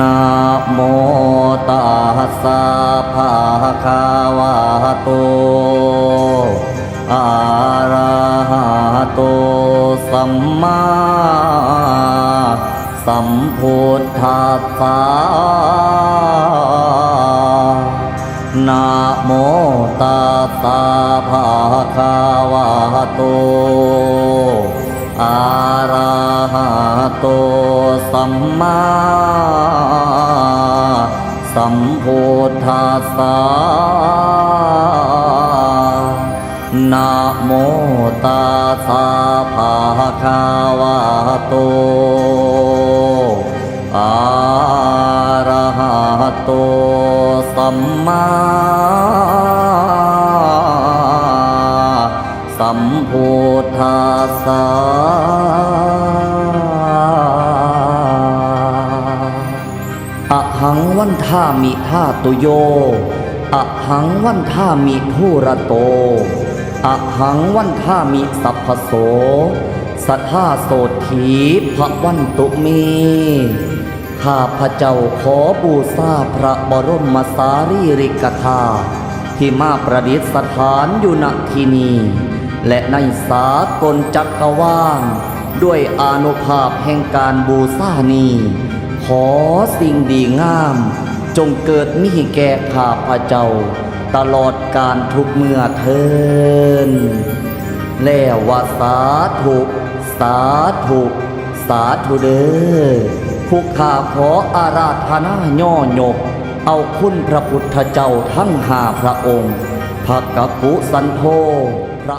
ນະໂມຕັດສະ ພະຄະວະໂຕ ອະຣະຫະໂຕ ສຳມາສຳພຸດທັດສະ ນະໂມຕັດສະ ພະຄະວະໂຕ ອະຣະຫະໂຕ ສຳມາສຳພຸດທັດສະ ນະໂມຕັດສະ ພະຄະວະໂຕ ອະຣະຫະໂຕ ສຳມາສຳພຸດທັດສະ. ອະຫັງວັນທາມິທາຕຸໂຍ ອະຫັງວັນທາມິທູຣະໂຕ ອະຫັງວັນທາມິສັບພະໂສ ສະທາໂສດຖີພະວັນຕຸເມ. ຂ້າພະເຈົ້າຂໍບູຊາພະບໍລົມມະສາລີລິກະທາດ ທີ່ມາປະດິດສະຖານຢູ່ ນະ ທີ່ນີ້ ແລະ ໃນສາກົນຈັກກະວານ ດ້ວຍອານຸພາບແຫ່ງການບູຊານີ້ ຂໍ ສິ່ງດີງາມ ຈົ່ງເກີດມີແກ່ຂ້າພະເຈົ້າ ຕະຫຼອດການທຸກເມື່ອເທີ້ນ. ແລ້ວວ່າ ສາທຸ ສາທຸ ສາທຸເດີ. ຜູ້ຂ້າຂໍອາລາທະນາຍໍຍົກເອົາຄຸນພະພຸດທະເຈົ້າທັງຫ້າພະອົງ, ພະກະກຸສັນໂທ, ພະ